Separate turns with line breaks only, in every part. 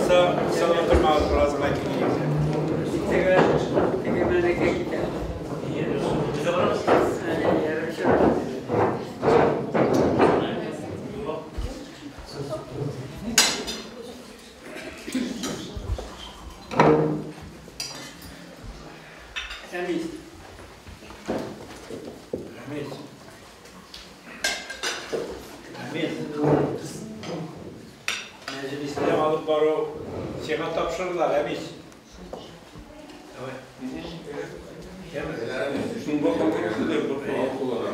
Алайса, сау утырмагыз, бераз гына киңәйгез.
Иртәгә тегермәнекә китәм. Әле ярым чыгып. Рәмис.
Рәмис. Рәмис. Мәҗлесне алып бару сиңа тапшырыла, Рәмис. Давай.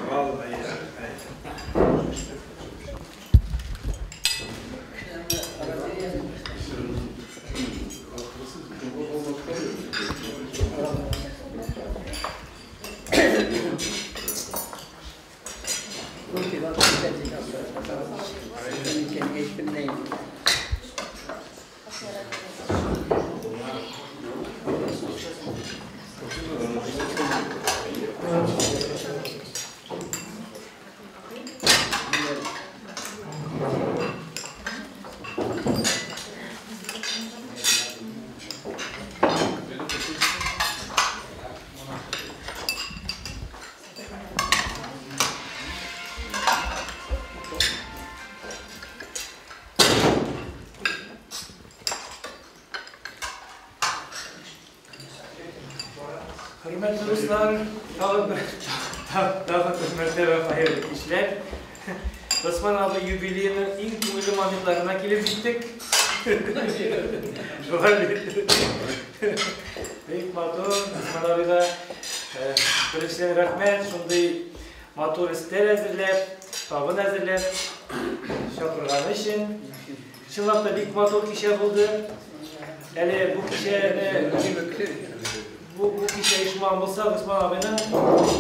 Vallahi ya.
Хөрмәтле дуслар, тагын бер тагын бер мәртәбә хәерле кичләр. Госман абый юбилееның иң күңелле моментларына килеп җиттек. Шулай бит. Бик матур, Госман абыйга беренчедән рәхмәт, шундый матур өстәл әзерләп, табын әзерләп чакырганы өчен. Чынлап та бик матур кичә булды. Әле бу кичәне бу кичә оешмаган булса, Госман абыйның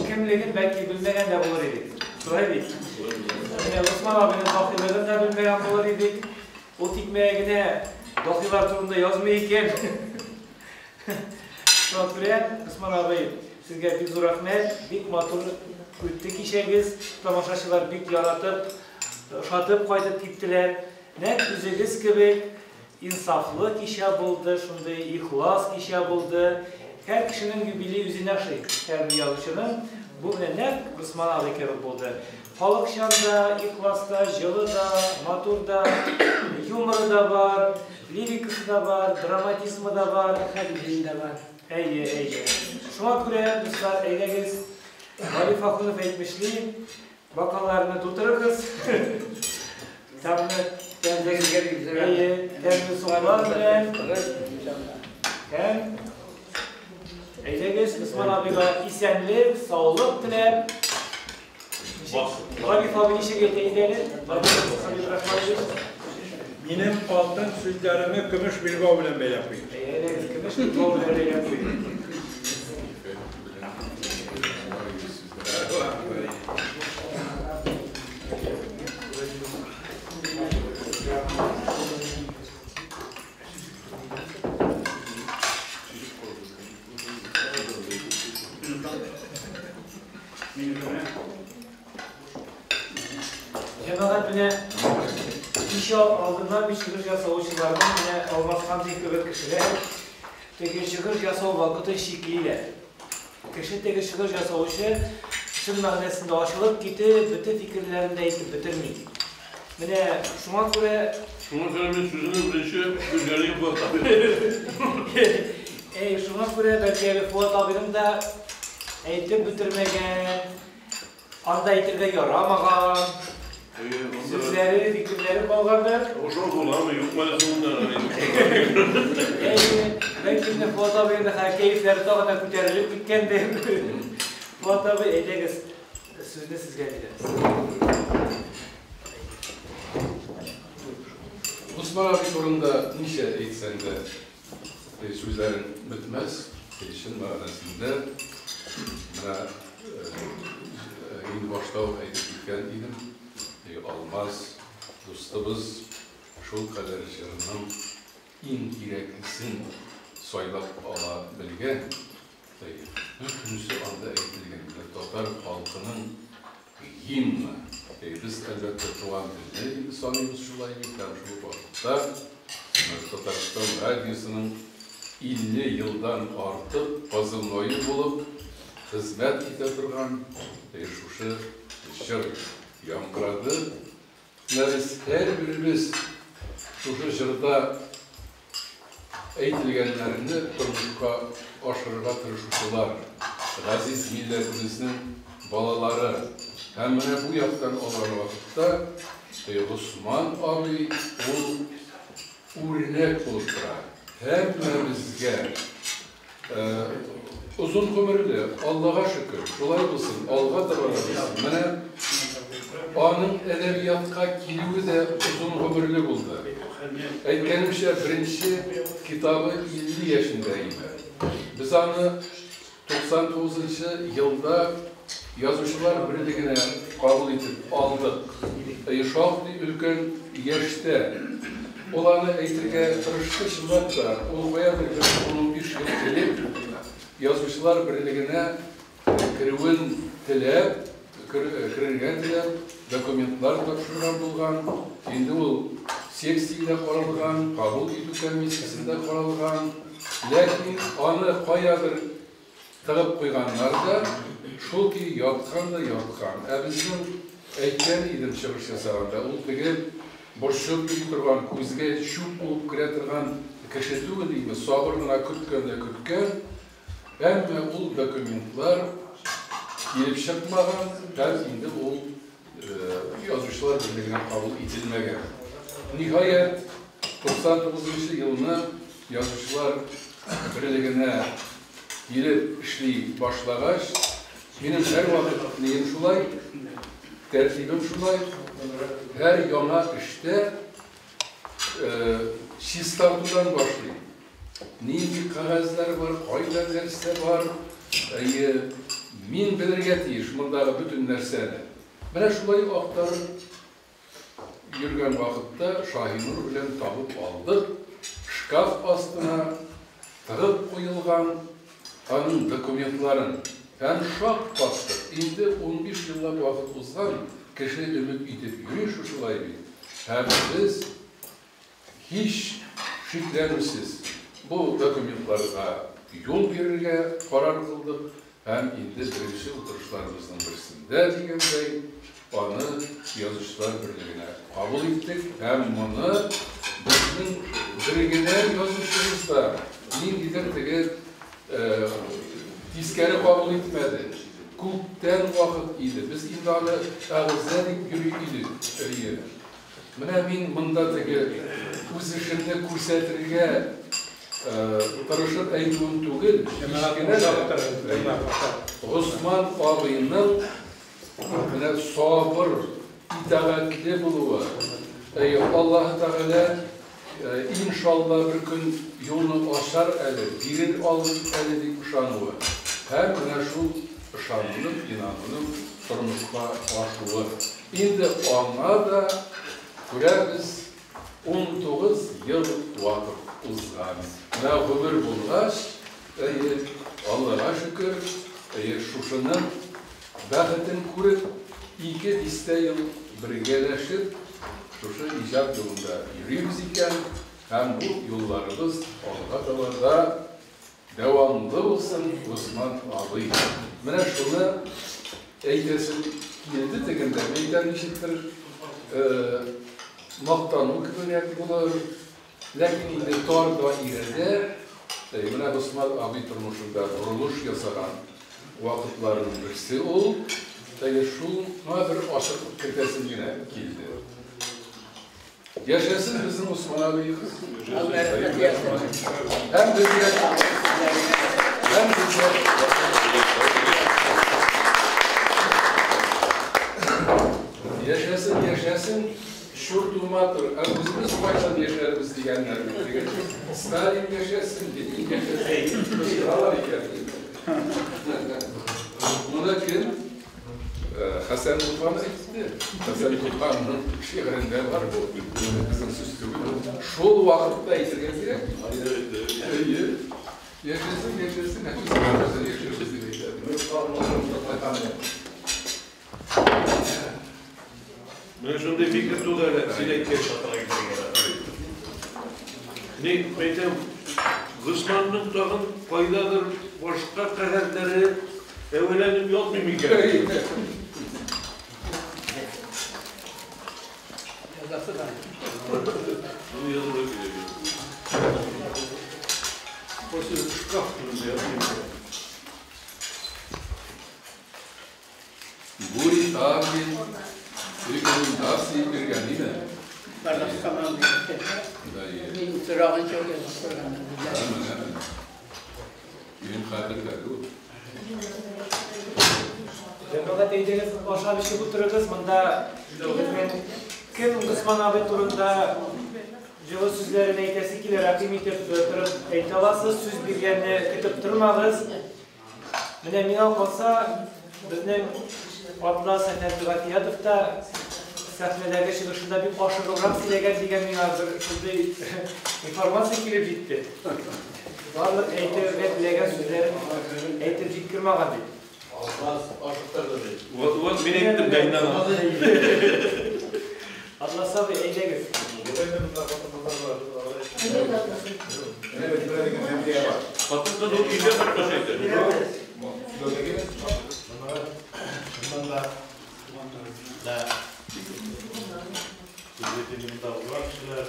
кемлеген бәлки белмәгән дә булыр идек. Шулай бит. Менә Госман абыйның даһилыгын да белмәгән булыр идек. Ул тикмәгә генә даһилар турында язмый икән. Шуңа күрә, Госман абый, сезгә бик зур рәхмәт, бик матур үтте кичәгез. Тамашачылар бик яратып, ошатып кайтып киттеләр. Нәкъ үзегез кебек инсафлы кичә булды, шундый ихлас кичә булды. Һәр кешенең юбилей үзенә ошый, һәрбер язучының. Бу менә нәкъ Госман абый кебек булды. Халыкчан да, ихлас та, җылы да, матур да, юморы да бар, лирикасы да бар, драматизмы да бар,
Хәлиле дә бар.
Әйе, әйе. Шуңа күрә, дуслар, әйдәгез, Гариф Ахунов әйтмешли, бокалларны тутырыгыз. Тәмле, тәмле, әйе, тәмле суглар белән. Һәм әйдәгез, Госман абыйга исәнлек, саулык теләп. Гариф абый ничек әйтә иде әле? Гариф Хабибрахманович.
Минем алтын сүзләремне көмеш билбау белән бәйләп куй.
Әйдәгез, көмеш билбау белән бәйләп куй. Җәмәгать, менә кичә алдыннан бит чыгыш ясаучыларның менә Алмаз Хамзин кебек кешеләр теге чыгыш ясау вакытын чиклиләр. Кеше теге чыгыш ясаучы чын мәгънәсендә ачылып китеп, бөтен фикерләрен дә әйтеп бетерми. Менә шуңа күрә
Шуңа күрә мин сүземне беренче Гөлгәрәй Фуат абый.
Әй, шуңа күрә бәлки әле Фуат абыйның да әйтеп бетермәгән, анда әйтергә ярамаган сүзләре, фикерләре калгандыр.
Ошо буламы, юкмы әле соңында?
Әйе, бәлки менә Фуат абыйның да хәзер кәефләре тагын да күтәрелеп киткәндер. Фуат абый, әйдәгез, сүзне сезгә бирәбез.
Госман абый турында ничә әйтсәң дә сүзләрең бетмәс, чын мәгънәсендә менә инде башта ук әйтеп киткән идем, Алмаз дустыбыз шул кадәр җырның иң кирәклесен сайлап ала белгән, бөтенесе анда әйтелгән, менә татар халкының гимны. Без әлбәттә туган телне инде саныйбыз шулай бит, һәм шул ук вакытта Татарстан радиосының 50 елдан артык позывное булып хезмәт итә торган шушы җыр яңгырады. Менә без һәрберебез шушы җырда әйтелгәннәрне тормышка ашырырга тырышучылар, газиз милләтебезнең балалары. Һәм менә бу яктан алган вакытта Госман абый ул үрнәк булып тора. Һәммәбезгә озын гомерле, Аллага шөкер, шулай булсын, алга таба да булсын. Менә аның әдәбиятка килүе дә озын гомерле булды. Әйткәнемчә, беренче китабы 50 яшендә иде. Без аны 99 елда Язучылар берлегенә кабул итеп алдык. Шактый өлкән яшьтә. Ул аны әйтергә тырышты, чынлап та, ул каядыр бер 15 ел элек Язучылар берлегенә керүен теләп, керергә теләп, документлар тапшырган булган. Инде ул секциядә каралган, кабул итү комиссиясендә каралган. Ләкин аны каядыр Тыгып куйганнар да, шул көе яткан да яткан. Ә безнең, әйткән идем чыгыш ясаганда, ул теге борчылып йөри торган, күзгә чүп булып керә торган кеше түгел иде, сабыр гына көткән дә көткән. Әмма ул документлар килеп чыкмаган һәм инде ул Язучылар берлегенә кабул ителмәгән. Ниһаять, 99 нчы елны Язучылар берлегенә килеп эшли башлагач, минем һәрвакыт нием шулай, тәртибем шулай, һәр яңа эштә чистартудан башлыйм. Нинди кәгазьләр бар, кайда нәрсә бар, әйе, мин белергә тиеш мондагы бөтен нәрсәне. Менә шулай актарып йөргән вакытта Шаһинур белән табып алдык, шкаф астына тыгып куелган аның документларын. Һәм шаккаттык, инде 15 еллап вакыт узган, кеше өмет итеп йөри шушылай бит. Һәм без һич шикләнүсез бу документларга юл бирергә карар кылдык һәм инде беренче утырышларыбызның берсендә дигәндәй, аны Язучылар берлегенә кабул иттек һәм моны безнең бер генә язучыбыз да ниндидер теге тискәре кабул итмәде. Күптән вакыт иде, без инде аны әгъза дип йөри идек. Әйе. Менә мин монда теге үз эшемне күрсәтергә тырышып әйтүем түгел, һич кенә дә. Госман абыйның менә сабыр, итагатьле булуы, Аллаһы Тәгалә иншалла бер көн юлны ачар әле, бирер алыр әле дип ышануы һәм менә шул ышануның, инануның тормышка ашуы. Инде аңа да, күрәбез, 19 ел вакыт узган. Менә гомер булгач, әйе, Аллага шөкер, әйе, шушының бәхетен күреп, ике дистә ел бергәләшеп, шушы иҗат юлында йөрибез икән, һәм бу юлларыбыз алга таба да Дәвамлы булсын, Госман абый. Менә шуны әйтәсем килде тегендә. Мин әйтәм, ничектер мактану кебегрәк булыр. Ләкин инде тар даирәдә менә Госман абый тормышында борылыш ясаган вакытларның берсе ул. Әйе, шуңа бер ачыклык кертәсем генә килде. Яшәсен безнең Усман абыебыз. Һәм безгә һәм безгә Яшәсен, яшәсен, чур туматыр, ә үзебез кайчан яшәрбез дигәннәр бит теге. Сталин яшәсен, Ленин яшәсен, кычкыралар икән. Моны кем Хәсән Туфан әйтте. Хәсән Туфанның шигырендә бар бу. Безнең сүз түгел. Шул вакытта әйтергә кирәк. Әйе. Яшәсен, яшәсен, ә без яшәсен дип әйтәбез.
Менә шундый фикер туды әле, син әйткәч. Ни, әйтәм, Госманның тагын кайдадыр башка кәгазьләре әвәләнеп ятмый микән?
Язасы да.
Bunu yazılı кирәк. После шкаф турында ятмый.
Бу тагын рекомендация биргән иде.
Барлык команда.
Да,
Мин сораган чак язып куйган.
Минем хәтердә ул.
Җәмәгать, әйдәгез, ашап эчеп утырыгыз. Монда безнең кем Госман абый турында җылы сүзләрен әйтәсе килә, рәхим итеп торып әйтә аласыз. Сүз биргәнне көтеп тормагыз. Менә миңа калса, безнең Атлас әфәнде Гатиятов та сәхнәдәге чыгышында бик ашыгыбрак сөйләгән дигән миңа бер шундый информация килеп җитте. Барлык әйтергә теләгән сүзләрен әйтеп җиткермәгән дип.
Вот, вот, мин әйттем дә инде.
Атлас абый, әйдәгез.
Хатын-кыз ул өйдә кайткач әйтә.
Bundan da da Hizmetimizde olan kişiler,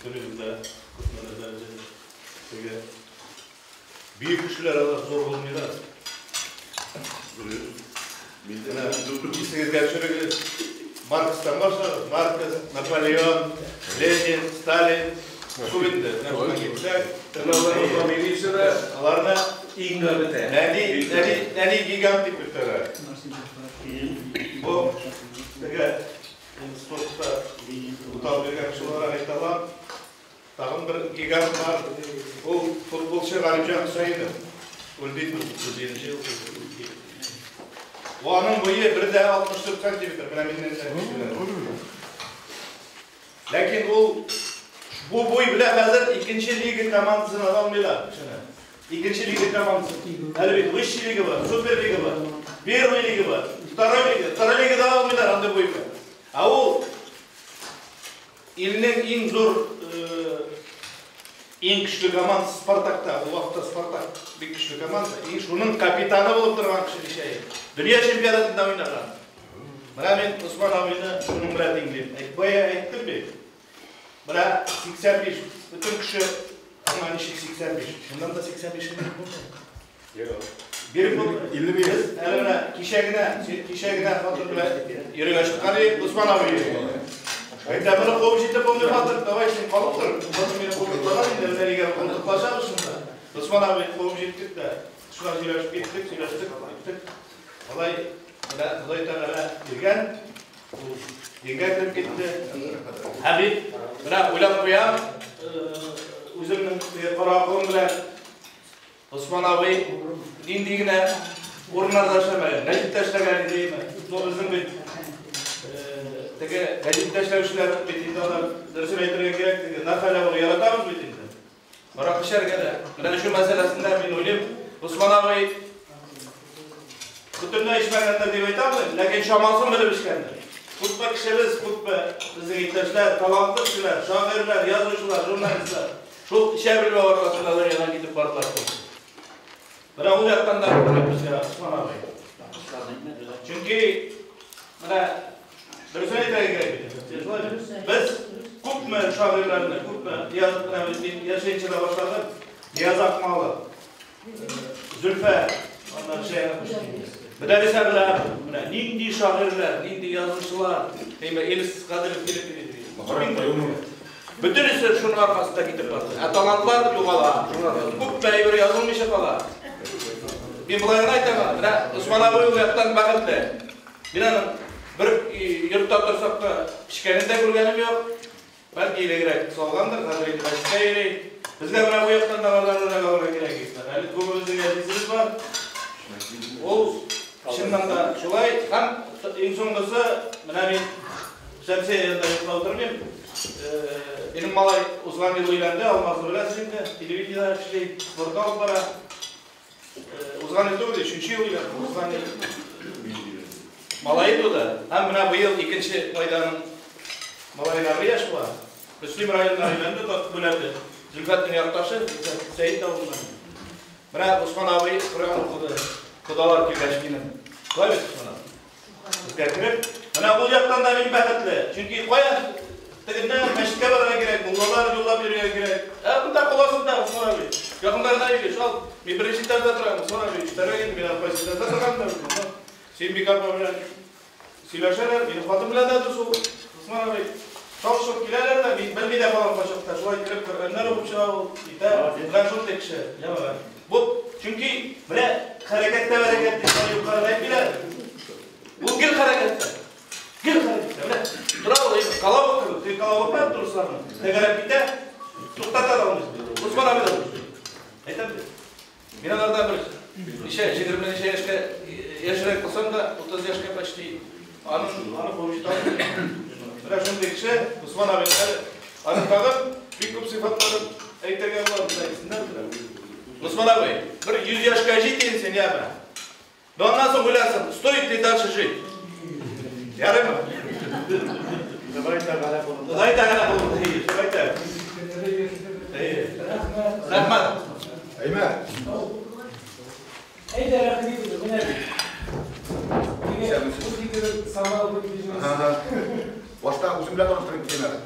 bütünümüzde kutmaları büyük kişiler Allah zor olmuyorlar. İsiniz şöyle Marks'tan başlarız. Marx, Napolyon, Lenin, Stalin, şu bitti. Alarına nani gigant dip bitirer. Bu теге спортта утал биргән кешеләр әйтәләр. Тагын бер гигант бар. Ул футболчы Галимҗан Хөсәенов. Үлде 37 ел. Аның буе 1,64 сантиметр. Менә миннән дә. Ләкин ул бу буй белән хәзер икенче лига командасын ала алмыйлар. Икенче лига командасы. Әле бит высшая лига бар, супер лига бар, первая лига бар, второй лига, второй лига да алмыйлар андый буй белән. Ә ул илнең иң зур, иң көчле командасы Спартакта. Ул вакытта Спартак бик көчле команда. И шуның капитаны булып торган кеше ничә. Дөнья чемпионатында уйнаган. Менә мин Усман абыйны шуның белән тиңлим. Бая әйттем бит. Менә 85, бөтен кеше аңа ничек 85. Шуннан да 85 биреп булмый. Биреп булмый. 55. Әле менә кичә генә хатын белән йөрергә чыккан идек, Усман абый. Әйтә, моны куып җитеп булмый хатын, давай син калып тор. Хатын мине култыклаган инде, менә нигә култыклашабыз шунда. Усман абый куып җиттек тә, шулай сөйләшеп киттек, сөйләштек, киттек. Алай менә Ходай Тәгалә биргән, ул дингә кереп китте. Ә бит менә уйлап куям, үземнең каравым белән Усман абый нинди генә урыннарда эшләмәгән, гәҗиттә эшләгән идеме? Бу безнең бит теге гәҗиттә эшләүчеләр бит инде алар дөресен әйтергә кирәк, теге на халяваны яратабыз бит инде. Аракы эчәргә дә. Менә шу мәсьәләсендә мин уйлыйм, Усман абый бөтенләй эчмәгәндер дип әйтә алмыйм, ләкин чамасын белеп эчкәндер. Күпме кешебез, күпме безнең иптәшләр, талантлы кешеләр, шагыйрьләр, язучылар, журналистлар шул эчә белмәү аркасында дөньядан китеп бардылар. Менә ул яктан да күреп безгә Усман абый. Чөнки менә дөресен әйтергә кирәк бит. Без күпме шагыйрьләрне, күпме мин яшәенчә дә башладым. Нияз Акмалов, Зөлфә, аннан Мөдәррис әбиләр, менә нинди шагыйрьләр, нинди язучылар, әйме Элис Кадыров килеп китте. Бөтенесе шуның аркасында китеп барды. Ә талантлар югала. Күп әйбер язылмыйча кала. Мин болай гына әйтәм, менә Усман абый ул яктан бәхетле. Мин аның бер йортта торсак та эчкәнен дә күргәнем юк. Бәлки элегрәк салгандыр, хәзер инде мәчеткә йөри. Безгә менә бу яктан да барырга кирәк. Әле күбебезнең әтисебез бар. Ул чыннан да шулай. Һәм иң соңгысы, менә мин Шәмсия янында йоклап утырмыйм. Минем малай узган ел өйләнде, Алмазны беләсез инде, телевидениедә эшли, спортта алып бара. Узган ел түгел, өченче ел өйләнде, узган ел. Малайы туды. Һәм менә быел икенче майданың малаена бер яшь була. Мөслим районына өйләнде, Бүләте. Зөлфәтнең якташы, Зөлфәт Сәет авылыннан. Менә Усман абый Коръән укыды. Кодалар килгәч минем. Шулай бит, Усман абый? Безгә кереп, менә ул яктан да мин бәхетле. Чөнки кая тегендә мәчеткә барырга кирәк, муллалар юллап йөрергә кирәк. Ә монда каласың да, Усман абый. Якында гына өйгә чал. Мин беренче этажда торам, Усман абый. Өстәргә инде мин кайсы этажда торганымны белмим. Син апа белән сөйләшәләр, минем хатын белән дә дус ул. Усман абый. Шау-шау киләләр дә, мин белми дә калам кайчакта. Шулай кереп Коръәннәр укып чыга ул, китә. Менә шундый кеше, җәмәгать. Бу, чөнки менә хәрәкәттә бәрәкәт дип аны юкка әйтмиләр. Ул гел хәрәкәттә. Гел хәрәкәттә. Менә тора ул, колобок кебек. Теге колобок бар дусларның. Тәгәрәп китә, туктата да алмыйсың. Усман абый да шулай. Әйтәм бит. Мин алардан бер ничә, 20 ничә яшькә яшьрәк булсам да, 30 яшькә почти. Аны куып җитә алмыйм. Менә шундый кеше, Усман абый. Аның тагын бик күп сыйфатларын әйтергә була, монда әйтсеннәр белән. Усман абый, бер 100 яшькә җит инде син, яме. Но аннан соң уйларсың, стоит ли дальше жить? Ярыймы?
Ходай Тәгалә кулында.
Ходай Тәгалә кулында, әйе, шулай әйтә. Әйе. Рәхмәт.
Әймә.
Әйдә, рәхим итегез, менә бит.
Башта үзем белән таныштырып китәм әле.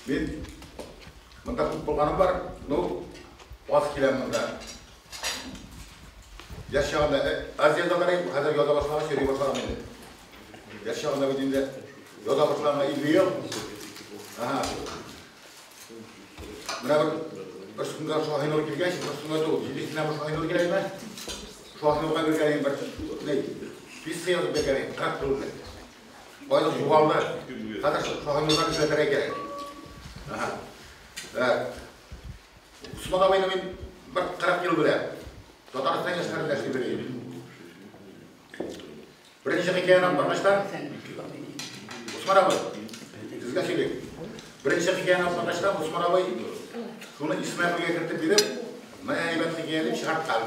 Мин монда күп булганым бар, ну, аз киләм монда. Яшь чагында аз язалар идем, хәзер яза башлагач йөри башладым инде. Яшь чагында бит инде яза башлаганга 50 ел. Ага. Менә бер көнгә Шаһинур килгәч, бер көнгә түгел, җидесенә бер Шаһинур килә иде. Шаһинурга биргән идем бер ни, пьеса язып биргән идем, 40 рубль. Байлык югалды. Хәзер Шаһинурдан эзләтергә кирәк. Ага. Усман абыйны мин бер 40 ел беләм. Татарстан яшьләрендә эшли белә идем. Беренче хикәяне алып Усман абый, сезгә сөйлим. Беренче хикәяне алып Усман абый шуны Исмәгыйльгә кертеп биреп, менә әйбәт хикәя дип чыгарткан.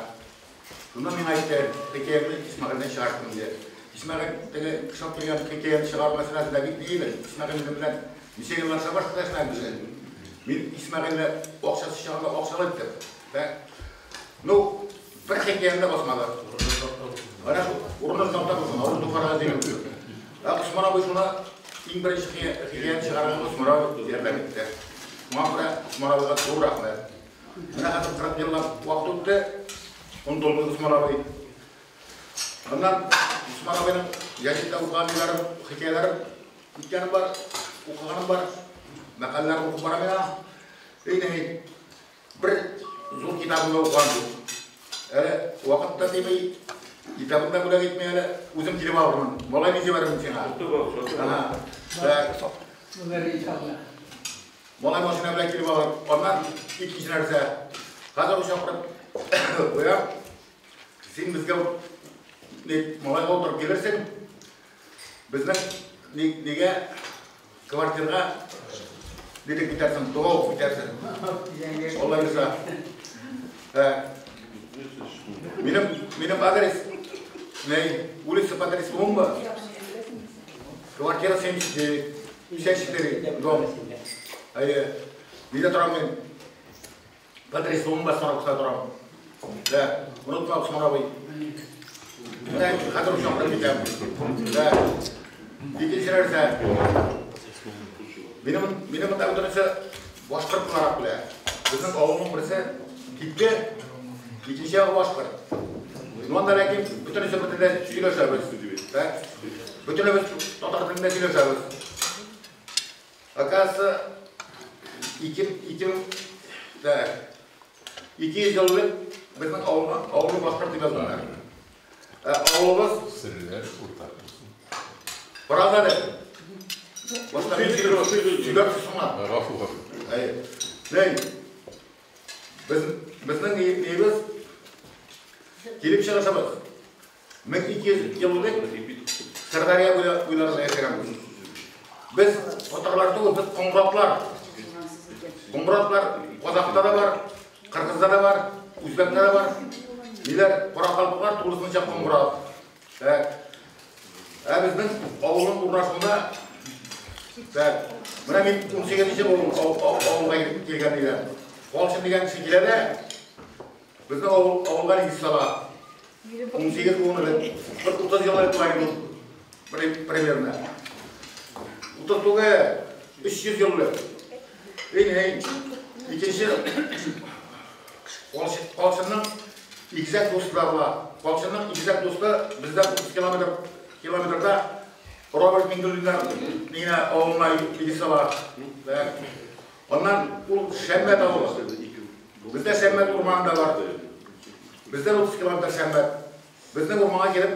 Шуннан миңа әйтте, хикәямне Исмәгыйльдән чыгарттым диде. Исмәгыйль теге кышлап килгән хикәяне чыгару мәсьәләсендә бик ни иде. Исмәгыйль белән ничә еллар шабаш эшләгән без. Мин Исмәгыйльне акчасы чыгарга акчалы иттем. Ну, бер хикәямне басмады. Ана шул урынын такта булсын, авыз туфарга дигән. Ә Усман абый шуны иң беренче хикәяне чыгарган Усман абый ярдәм итте. Шуңа күрә Усман абыйга зур рәхмәт. Менә хәзер 40 еллап вакыт үтте, онытылды Усман абый. Аннан Усман абыйның гәзиттә укыган ниләрем, хикәяләрем үткәнем бар, укыганым бар, мәкаләләрен укып барам мин аңа. Әй, бер зур китабымда укыган юк. Әле вакытта тимей, китабын да бүләк итмей әле, үзем килеп алырмын. Малай мин җибәрермен сиңа. Ага. Малай машина белән килеп алыр. Аннан икенче нәрсә. Хәзер чакырып куям. Син безгә малайга утырып килерсең. Безнең нигә квартирга нидек китәрсең, дога укып китәрсең. Алла бирса. Минем адрес, улица Патрис Лумумба, квартира 79, 54, дом. Әйе, нидә торам мин? Патрис Лумумба 40-та торам. Да, онытма, Усман абый. Менә хәзер чакырып китәм. Да. Икенче нәрсә. Минем монда бөтенесе башкорт буларак белә. Безнең авылның берсе китте, икенче ягы башкорт. Ну, анда ләкин бөтенесе бер телдә сөйләшәбез. Да? Бөтенебез татар телендә сөйләшәбез. Оказывается, 200 ел элек безнең авылны башкорт дип язганнар. Авылыбыз
серләр уртак булсын.
Бераз әле. Башта мин сөйләп соңла.
Гафу, гафу.
Әйе. Ней, безнең ниебез килеп чыгышыбыз. 1200 ел элек Сырдарья буйларында яшәгәнбез. Без татарлар түгел, без коңгыратлар. Коңгыратлар Казахта да бар, Кыргызда да бар, Үзбәктә дә бар. Ниләр, каракалпаклар тулысынча коңгырат. Ә безнең авылның урнашуында, менә мин 18 авылга килгән диләр. Колчын дигән кеше килә дә, безнең авылга нигез сала. 18 буын элек, бер 30 ел элек була инде ул, примерно. 30 түгел, 300 ел элек. Әй, икенче Колчынның игезәк дусты да була. Колчынның игезәк дусты бездән 30 километрда Роберт Миндуллиннар миңа авылына нигез сала. Аннан ул Шәммәт авылы. Бездә Шәммәт урманы да бар. Бездән 30 километр Шәммәт. Безнең урманга килеп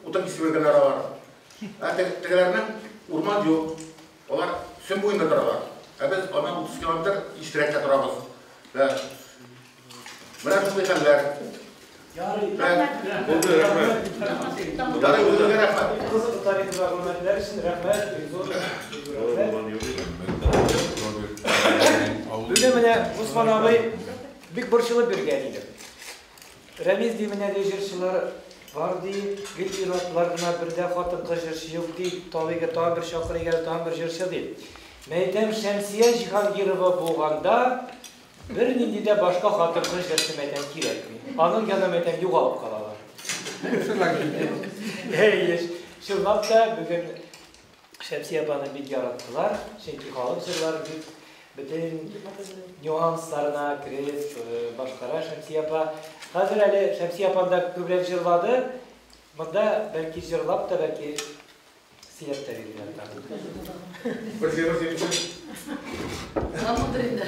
утын кисеп йөргәннәр алар. Ә тегеләрнең урман юк. Алар Сөн буенда торалар. Ә без аннан 30 километр иштирәктә торабыз. Менә шундый хәлләр.
Ярый.
Булды, рәхмәт.
Ярый, үзегезгә рәхмәт.
Кызыклы тарихи мәгълүматлар өчен рәхмәт, бик зур рәхмәт. Бүген менә Усман абый бик борчылып йөргән иде. Рәмиз ди, менә ди җырчылар бар ди, гел ир-атлар гына, бер дә хатын-кыз җырчы юк ди, табигый тагын бер чакырыйк әле, тагын бер җырчы ди. Мәйтәм, Шәмсия Җиһангирова булганда бернинди дә башка хатын-кыз җырчы мәйтәм кирәкми. Аның янына мәйтәм югалып калалар. Әйе, чынлап та бүген Шәмсия апаны бик яраттылар, чөнки халык җырлары бик бөтен нюансларына кереп башкара Шәмсия апа. Хәзер әле Шәмсия апа да күбрәк җырлады. Монда бәлки җырлап та, бәлки сөйләп тә бирделәр тагын.
Бер җыр сөйләп.
Замындыр инде.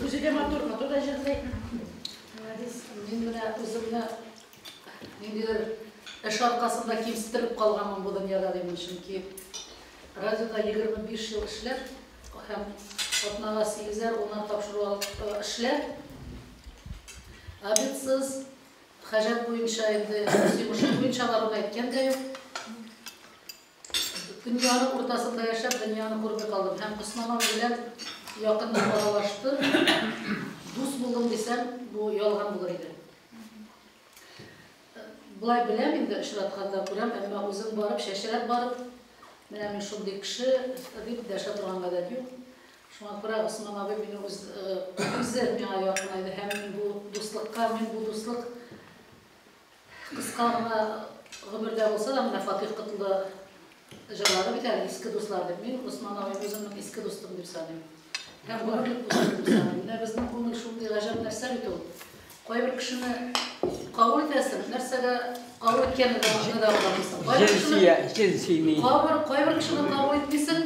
Үзе дә матур, матур да җырлый. Мин менә үземне ниндидер эш аркасында кимсетелеп калганмын бу дөньяда димин, чөнки радиода 25 ел эшләп һәм атнага 8-әр, 10-ар тапшыру алып эшләп, обедсыз, хаҗәт буенча инде, йомышы буенча баруны әйткән дә юк. Дөньяның уртасында яшәп, дөньяны күрми калдым. Һәм Усман абый белән якыннан аралаштым, дус булдым дисәм, бу ялган булыр иде. Болай беләм инде, очратканда күрәм, әмма үзем барып, чәчрәп барып, менә мин шундый кеше дип дәшә торган гадәт юк. Шуңа күрә Усман абый мине үзе миңа якынайды һәм мин бу дуслыкка, мин бу дуслык кыска гына гомердә булса да, менә Фатих Котлы җырлады бит әле иске дуслар дип. Мин Усман абый үземнең иске дустым дип саныйм. Һәм гомерлек дустым дип саныйм. Менә безнең күңел шундый гаҗәп нәрсә бит ул. Кайбер кешене кабул итәсең, нәрсәгә кабул иткәнне дә аңламыйсың. Кайбер кешене кабул итмисең,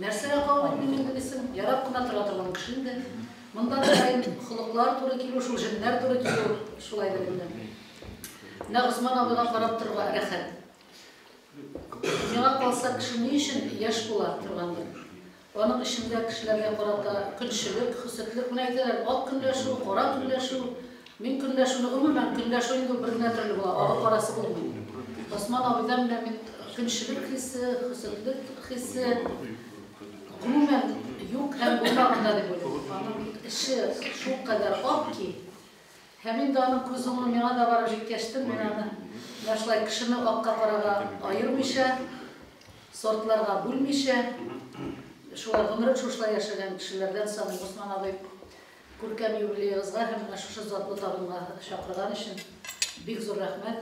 нәрсәгә кабул итмим инде дисең, ярап кына тора торган кеше инде. Монда да холыклар туры килү, шул җеннәр туры килү, шулайдыр инде. Менә Усман абыйга карап торырга рәхәт. Миңа калса, кеше ни өчен яшь була торгандыр? Аның эчендә кешеләргә карата көнчелек, хөсетлек, менә әйтәләр, ак көнләшү, кара көнләшү. Мин көнләшүне гомумән, көнләшү инде бер генә төрле була, агы карасы булмый. Усман абыйдан менә мин көнчелек хисе, хөсетлек хисе гомумән юк һәм булмаган да дип уйлыйм. Аның эше шулкадәр ак ки, һәм инде аның күз уңы миңа да барып җиткәчтен, мин аны менә шулай кешене акка карага аермыйча, сортларга бүлмичә, шулай гомерен шушылай яшәгән кешеләрдән саныйм. Усман абый, күркәм юбилеегызга һәм менә шушы затлы табынга чакырган өчен бик зур рәхмәт.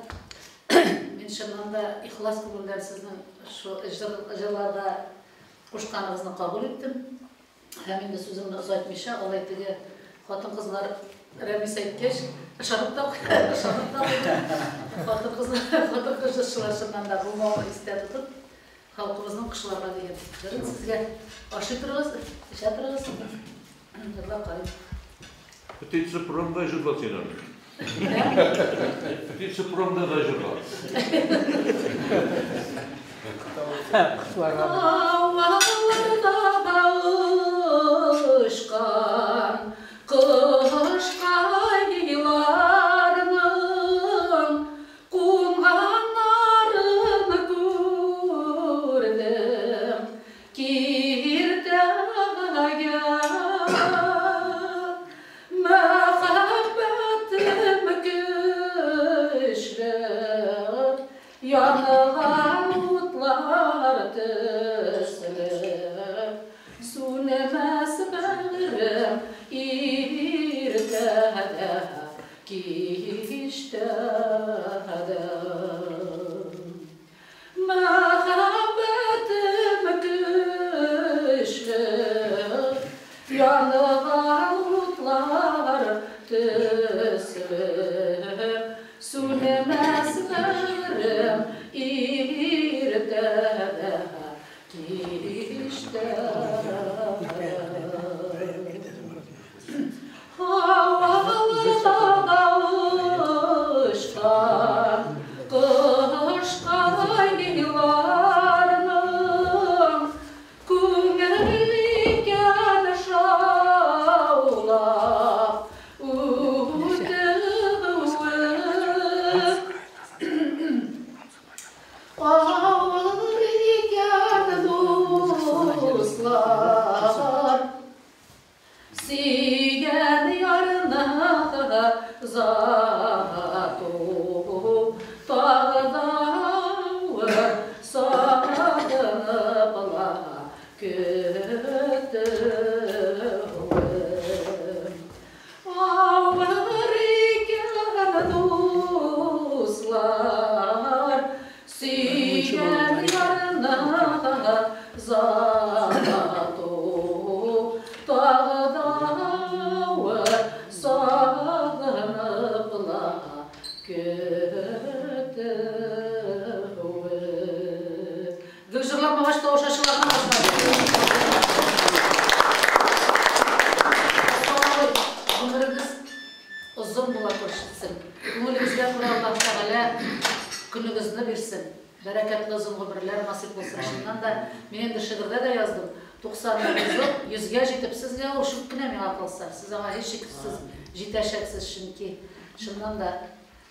Мин чыннан да ихлас күңелдән сезнең шу җырларга кушканыгызны кабул иттем. Һәм инде сүземне озайтмыйча, алай теге хатын-кызлар Рәмис әйткәч, ышанып та ышанып та куйдым. Хатын-кызлар, хатын-кыз җырчылар чыннан да булмавын истә тотып, халкыбызның кошларга дигән җырын сезгә ашый торыгыз, эчә торыгыз. Җырлап карыйм.
Птица промда җырла син аны. Птица промда да җырла.
Тауларда да очкан кошкайларның кунганнарын күрдем киртәгә. Мәхәббәтем көчле, янган утлар төсле. кичтә дә. Мәхәббәтем көчле, янган утлар төсле, сүнмәс гомерем иртә дә, кичтә дә. Һаваларда очкан кошкайларның күңел икән шаулап үтүе. Авыр икән, дуслар, сөйгән ярны озату, тагы да авыр сагынып ла көтүе. Авыр икән, дуслар, сөйгән ярны озату, тагы да авыр сагынып ла көтүе. Гел җырламагач, тамашачылардан башлады. Гомерегез озын була күрсен. Күңелегезгә күрә Аллаһ Тәгалә көнегезне бирсен. Бәрәкәтле озын гомерләр насыйп булсын. Чыннан да, мин инде шигырьдә дә яздым. 90 узып, 100гә җитеп, сезгә ул шук кенә миңа калса. Сез аңа һичшиксез җитәчәксез, чөнки чыннан да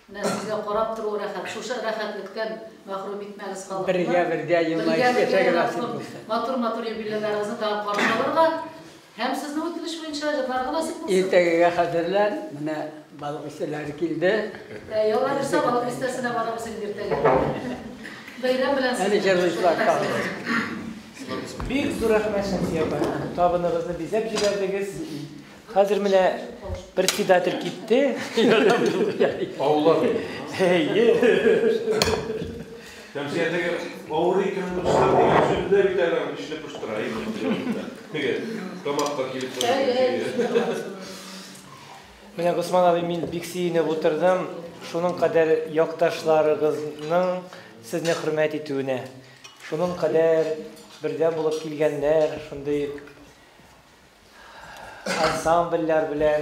менә сезгә карап тору рәхәт. Шушы рәхәтлектән мәхрүм итмәгез халыкны.
Бергә-бергә елмаеп яшәргә насыйп булсын.
Матур-матур юбилейларыгызны тагын каршы алырга һәм сезнең үтенеч буенча җырларга насыйп булсын.
Иртәгегә хәзерлән, менә балык бистәләре килде.
Ялла бирсә, балык бистәсенә барабыз инде иртәгә. Бәйрәм белән
Әле җырлыйсылар тагын.
Бик зур рәхмәт, Шәмсия апа. Табыныгызны бизәп җибәрдегез. Хәзер менә председатель китте.
Аулак.
Әйе.
Шәмсия, теге авыр икән, дуслар дигән сүз дә бит әле эчне поштыра. Теге тамакка килеп тора.
Менә, Госман абый, мин бик сөенеп утырдым. Шуның кадәр якташларыгызның сезне хөрмәт итүенә. Шуның кадәр бердәм булып килгәннәр, шундый ансамбльләр белән.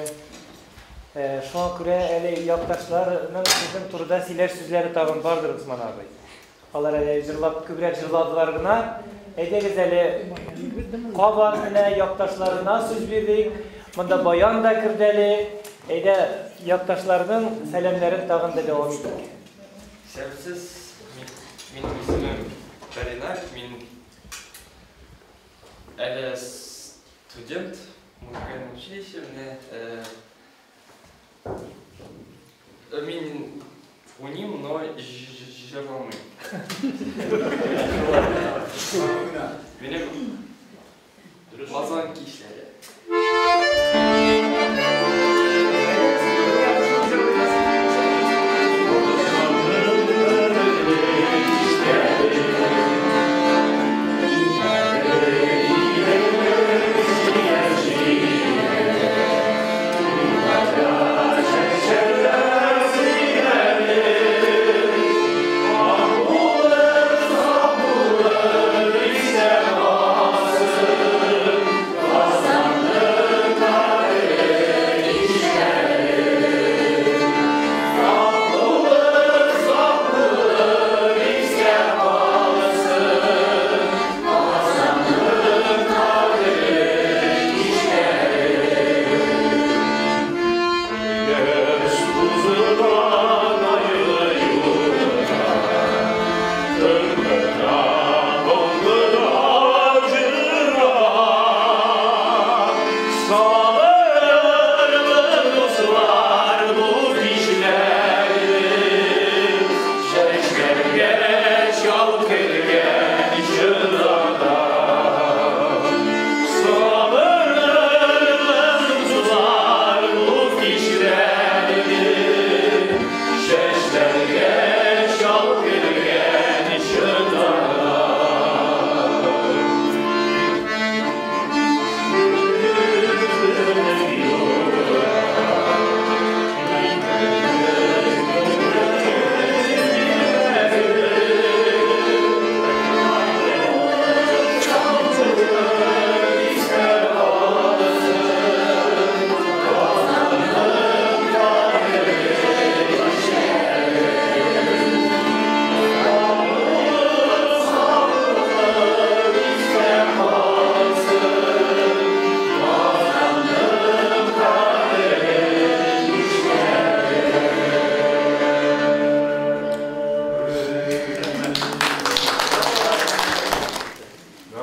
Шуңа күрә әле якташларның сезнең турыда сөйләр сүзләре тагын бардыр, Госман абый. Алар әле җырлап, күбрәк җырладылар гына. Әйдәгез әле кабат менә якташларына сүз бирдек. Монда баян да керде әле. Әйдә, якташларның сәламнәрен тагын да дәвам итик.
Исәнмесез, минем исемем Ринат, мин әле студент музыкального училища, менә мин уйныйм, но җырламыйм. Минем Казан кичләре.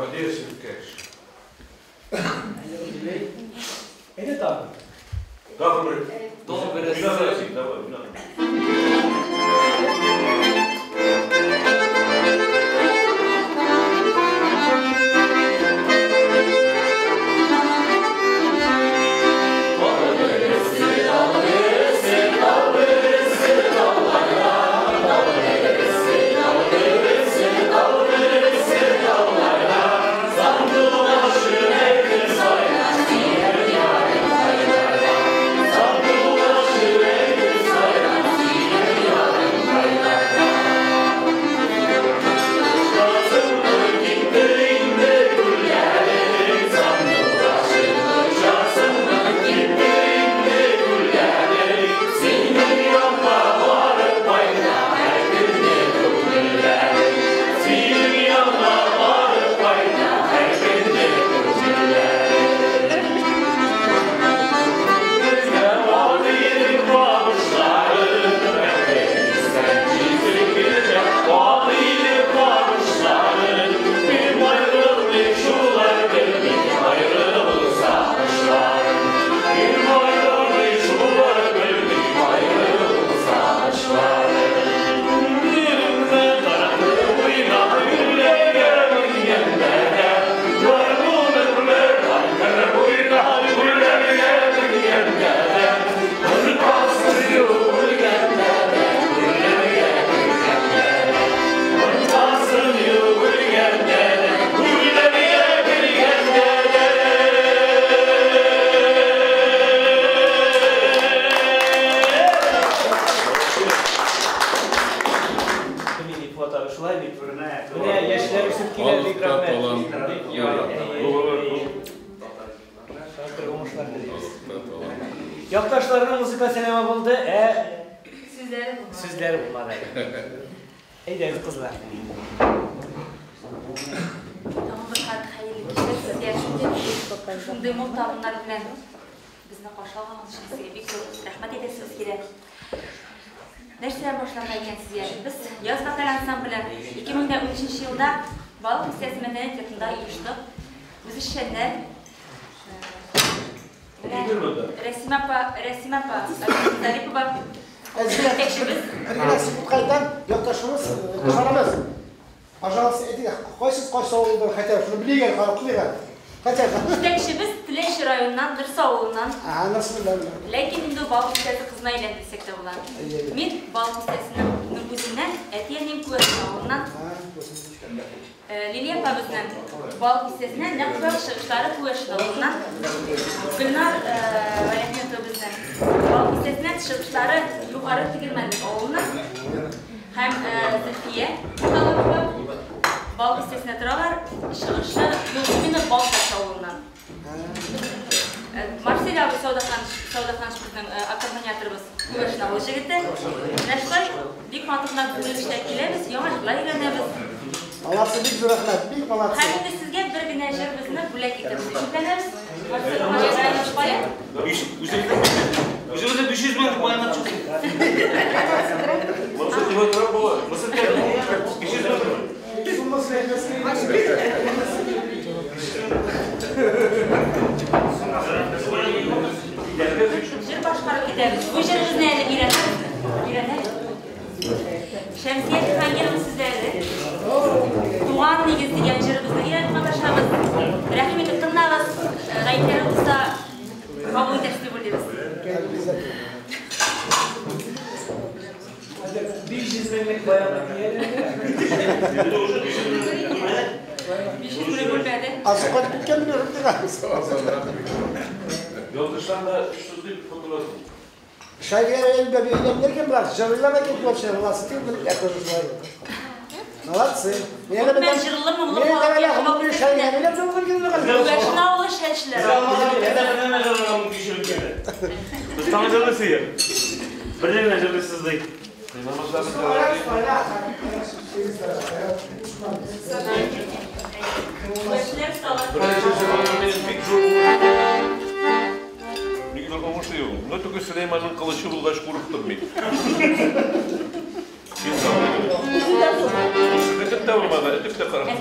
Молодец, Иркәш.
Әйдә тагын.
Тагын бер.
Тагын бер.
Давай, уйна.
Якташларының музыка сәламе булды, сүзләре булмады. Әйдәгез, кызлар.
Тагын бер кат хәерле кичләр сезгә. Шундый мул табыннар белән безне каршы алганыгыз өчен сезгә бик зур рәхмәт әйтәсебез килә. Нәрсәдән башларга икән сезгә? Без Яз вокаль ансамбле 2013 елда Балык Бистәсе мәдәният йортында оештык. Үзешчәннәр Рәсимә апа Зарипова җитәкчебез.
Кайтан якташыбыз, кызларыбыз. Пожалуйста, әйтегез, кайсыз кайсы авылдан хотя бы шуны белик әле, карап килик әле. Хотя бы.
Җитәкчебез Теләче районыннан, Нырсы авылыннан.
Нырсы белән.
Ләкин инде Балык Бистәсе кызына әйләнде дисәк тә була. Мин Балык Бистәсенең үзеннән, әти-әнием Күәсен авылыннан. Лилия апа безнең Балык Бистәсеннән, нәкъ шулай чыгышлары Күәшен авылыннан. Гөлнар Вәлиәхмәтова безнең Балык Бистәсеннән, чыгышлары Югары Тегермәнлек авылыннан. Һәм Зөлфия Талапова Балык Бистәсенә торалар, чыгышы Юлтимина Балтач авылыннан. Марсель абый Саудаханович безнең аккомпаниаторыбыз Күгәрчен авылы җегете. Менә шулай бик матур гына күңел эшләп киләбез, яңа җырлар өйрәнәбез.
Молодцы, бик зур рәхмәт, бик молодцы.
Һәм инде сезгә бер генә җыр безне бүләк итеп өчен. Марсель Районович кая?
Үзебезнең 500 мең дип баянлап чыктык.
Монысы тип тора була. Монысы 500 мең.
Җыр башкарып китәбез. Бу җырыбызны әле өйрәнәбез. Өйрәнәбез. Шәмсия Җиһангирова сүзләре. Туган нигез дигән җырыбызны өйрәнеп маташабыз. Рәхим итеп тыңлагыз. Гаепләре булса кабул итәрсез дип уйлыйбыз.
500 меңлек баянны кияле.
500 мең бүлмәде.
Азык кайтып киткән мин
Ялгыштан да 300 дип фотоласың.
Шагыйрь әлбә өйләнергә бар, җырлар да китеп вообще, молодцы, я тоже знаю. Молодцы.
Мен җырлы моңлы Күгәрчен авылы шәлчеләре.
Без таң җырлыйсы. Бер генә җырлыйсыз ди.
Күгәрченнәр салат.
Бик зур уңышы юк. Но только Сөләйманның кылычы булгач курыктым мин. Этеп тә булмады, этеп тә карадым.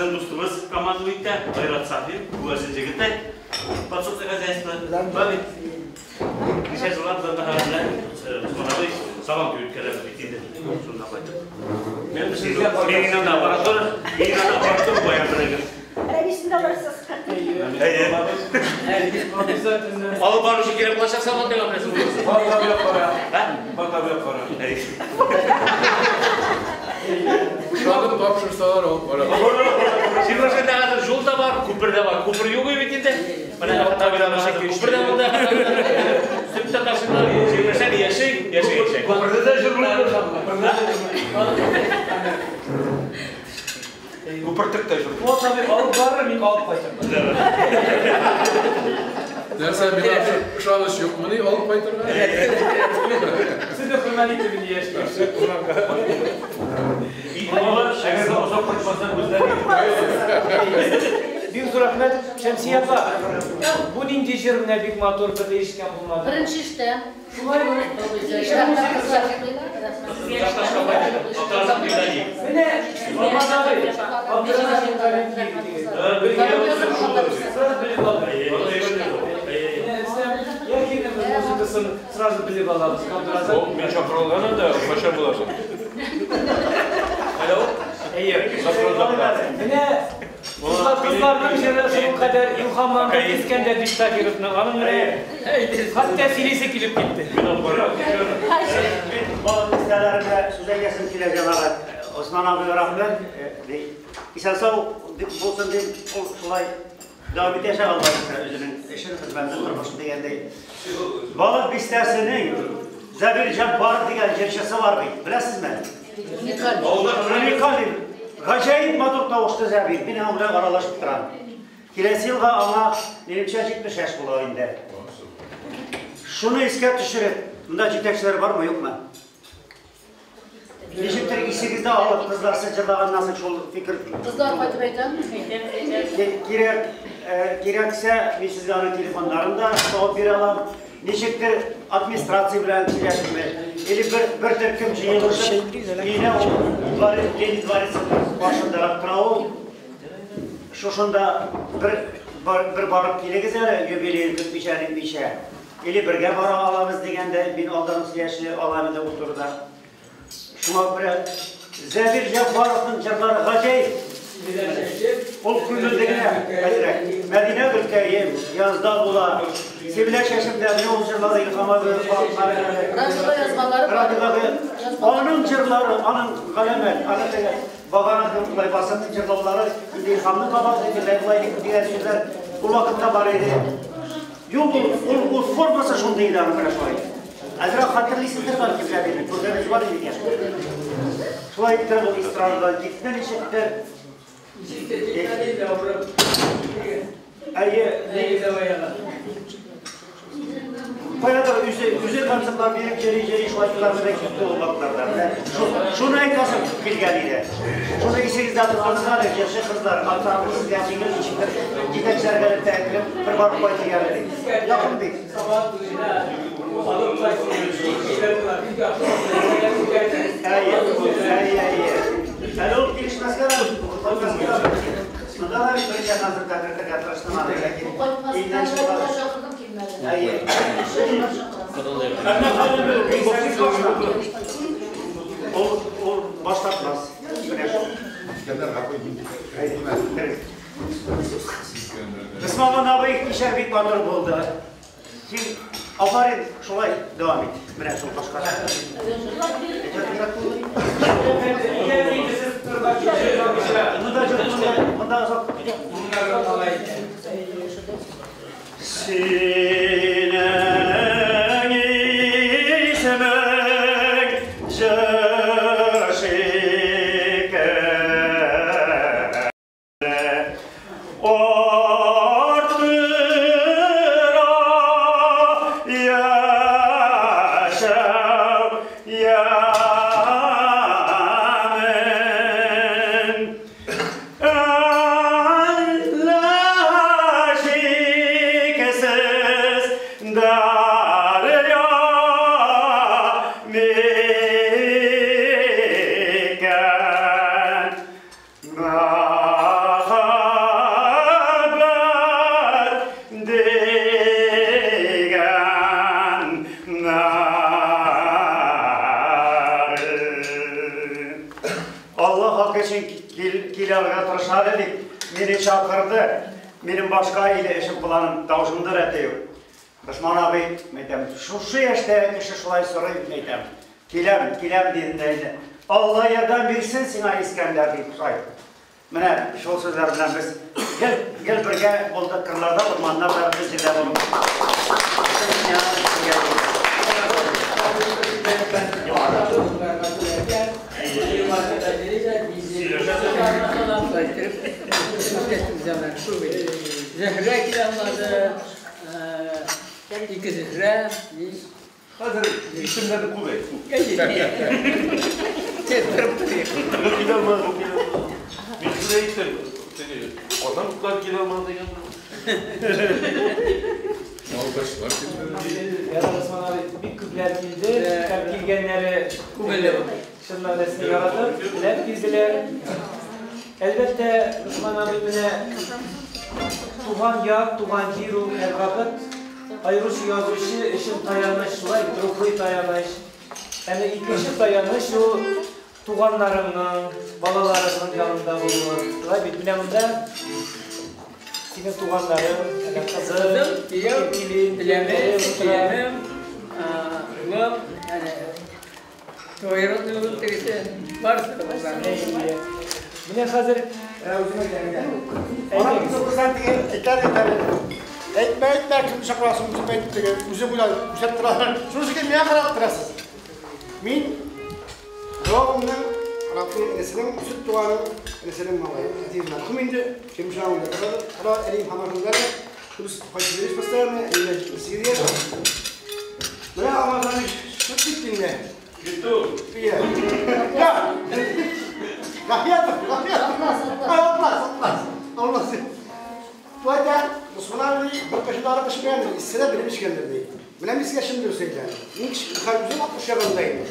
безнең дустыбыз командовый итә, Айрат Сафин, Күгәрчен җегете. Подсобное хозяйство. Бар бит. Ничә еллар без анда белән Усман абый сабан туе үткәрәбез бит инде. Шунда кайтып. Мин инде аппаратура, мин инде аппаратура баян белән.
Рәвишендә алырсыз.
Әйе. Алып баручы кирәк булачак сабан туйга беләсең. Бата белән кара.
Ышанып тапшырсалар алып бара.
Чирмешәндә хәзер юл да бар, күпер дә бар. Күпер юк бит инде. Менә күпер дә монда. Сөт тә ташыйлар. Чирмешән яши, яши, яши.
Күпердә дә җырлыйлар. Күпер тек тә җырлый.
Фуат абый алып барыр, мин алып кайтам.
Нәрсә, миңа ышаныч юкмыни алып кайтырга?
Сезне хөрмәт итеп инде яшьләр.
Әгәр дә озак кайтмасаң, үзләре.
Бик зур рәхмәт, Шәмсия апа. Бу нинди җыр менә бик матур, бер дә ишеткән булмады.
Беренче эштә.
Шулаймы? Менә Алмаз абый, Абдуразак Сразу белеп алды. Музыкасын сразу белеп алабыз. Абдуразак.
Мин чакырылган инде, кайчан буласың? Алло?
Әйе. Менә кызларның җыры шул кадәр илһамланды Искәндәр Биктаһировның. Аның менә хәтта сөйлисе килеп китте.
Мин балык бистәләрендә сүз әйтәсем килә, җәмәгать. Осман абый рәхмәт. Исән-сау булсын дип, ул шулай дәвам итәчәк Алла бирсә үзенең эшен, хезмәтен, тормышын дигәндәй. Балык бистәсенең Зәбир Җаббаров дигән җырчысы бар бит, беләсезме? Уникаль. Гаҗәеп матур тавышлы Зәбир. Мин аның белән аралашып торам. Киләсе елга аңа минемчә 70 яшь була инде. Шуны искә төшереп, монда җитәкчеләр бармы, юкмы? Ничектер исегездә алып, кызлар сез җырлаганнан соң шул фикер.
Кызлар кайтып әйтәме?
Кирәк, кирәксә, мин сезгә аның телефоннарын да табып бирә алам. Ничектер администрация белән сөйләшепме, или бер төркем җыелышып, өенә ул Ленин дворец башында тора ул. Шушында бер барып килегез әле, юбилеен көтмичә, нитмичә. Или бергә бара алабыз дигәндә, мин алдан сөйләшә алам инде ул турыда. Шуңа күрә Зәбир Җаббаровның җырлары гаҗәеп. Ул күңелле генә, әзрәк. Мәдинә гөлкәем, язда була. Сибилә чәчемдә менә ул җырлары Илһам абый
Радиода язганнары бар.
Радиодагы аның җырлары, аның галәмәт, аның теге багана болай басып җырлаулары, инде Илһамны табасы, инде болай дигән сүзләр ул вакытта бар иде. Юк, ул формасы шундый иде аның менә шулай. Әзрәк хәтерлисездер бәлки Зәбирне, күргәнегез бар иде икән. Шулай иттереп ул эстрададан китте ничектер. Әйе, каядыр үзе концертлар биреп йөри-йөри шулай юллар белән китте ул вакытларда. Шуны әйтәсем килгән иде. Шуны исегездә тотыгыз әле, җырчы кызлар, ансамбль сезгә җиңел ничектер җитәкчеләргә дә әйтеп, бер барып кайтыйк әле дип. Якын бит. Әйе, әйе, әйе. Әле ул килешмәскә дә, кайтмаска да. Монда да бит берничә концертка кертергә тырыштым аны, ләкин илдән чыкмады. Әйе. Әмма хәзер бел, ул баш тартмас. Менә шул.
Искәндәр абый инде.
Госман абый кичә бик матур булды. Син афарин, шулай дәвам ит. Менә шул башка. Монда монда озак. Синең исемең җыр шикелле арттыра яшәү ямен. Әллә шиксез дәрья микән?
Мине чакырды. Минем башка иле эшем планым тавышымдыр әте юк. Госман абый, әйтәм, шушы яшьтә кеше шулай сорый, әйтәм. Киләм, киләм дидем дә инде. Алла ярдәм бирсен сиңа, Искәндәр, дип сорый. Менә шул сүзләр белән без гел, гел бергә булдык, кырларда, урманнарда, без җирдә булдык.
Зөһрә килә алмады, ике Зөһрә.
Хәзер исемнәрне күп әйт.
Теттереп торыйк.
Бу килә алмады, бу килә алмады. Мин шуны әйттем, теге Казан утлары килә алмады дигән.
Алдашлар килде.
Ярар, Госман абый, бик күпләр килде. Һәм килгәннәре
күңелле булды.
Чын мәгънәсендә яратып, теләп килделәр. Әлбәттә, Госман абый менә туган як, туган җир ул һәрвакыт аеруча язучы өчен таяныч, шулай бит, рухи таяныч. Әмма икенче таяныч ул туганнарыңның, балаларыңның янында булуы. Шулай бит, менә монда синең туганнарың, әнә кызың,
Кызым, кияү,
килен,
Теләмем,
утыра.
киленем, улым, әнә двоюродный улым тегесе, барысы да булган.
Әйе. Менә хәзер
Әйтмә, әйтмә, кем чакырасың, үзем әйтеп теге, үзем уйлап, күрсәтеп торалар. Шуның өчен миңа карап торасыз. Мин Робымның, Раббның энесенең сөт туганы, энесенең малае. Әтием мәрхүм инде, Чирмешән авылында торады. Ара әнием һаман шунда. Без кайтып йөрибез постоянно, әниемә 78 яшь. Менә Алмаздан чыгып китте инде.
Китте ул.
Иә. Я! Гафиятов, Гафиятов. Алмаз, Алмаз. Алмаз. Шулай да Госман абый бер кашык аракы эчмәгәндер, иссе дә белеп эчкәндер ди. Менә мин сезгә чын дөрес әйтәм. Мин хәзер үзем 60 ягында инде.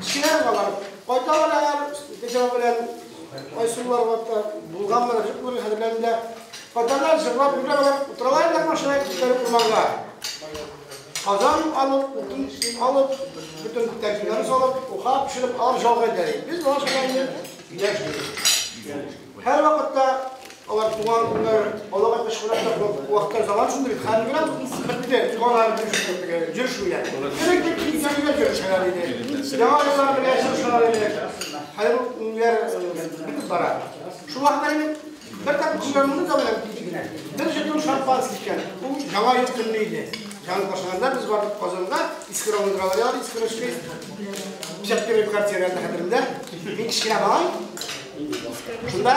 Кечкенә балалар кайталар алар, Тәҗрибә белән Айсулар вакытта булганмы, юкмы хәтерләмим. Кайталар, җырлап йөриләр, утыралар да машина китәләр урманга. Казан алып, утын алып, бөтен тәртипләрен салып, уха пешереп, алар жалга итәләр. Без бала чага инде өйдә эшлибез. Һәр вакытта алар туган көннәр, аларга кычкырып вакытлар заман шундый бит, хәзер генә бетте, туганнар йөрү, йөрү. Элек киңсәләр йөрүшәләр иде. Яңа еллар белән чыршылар иде. Хәзер ул көннәр бетеп бара. Шул вакытта инде бер тапкыр күргәнемне дә беләм кичкенә. Бер жетон шампанский икән. Ул яңа ел көне иде. Яңа башлаганда без бардык Казанга, Искер авылында алар, Искер эшли. 51 квартирада хәтеремдә. Мин кечкенә малай. Шунда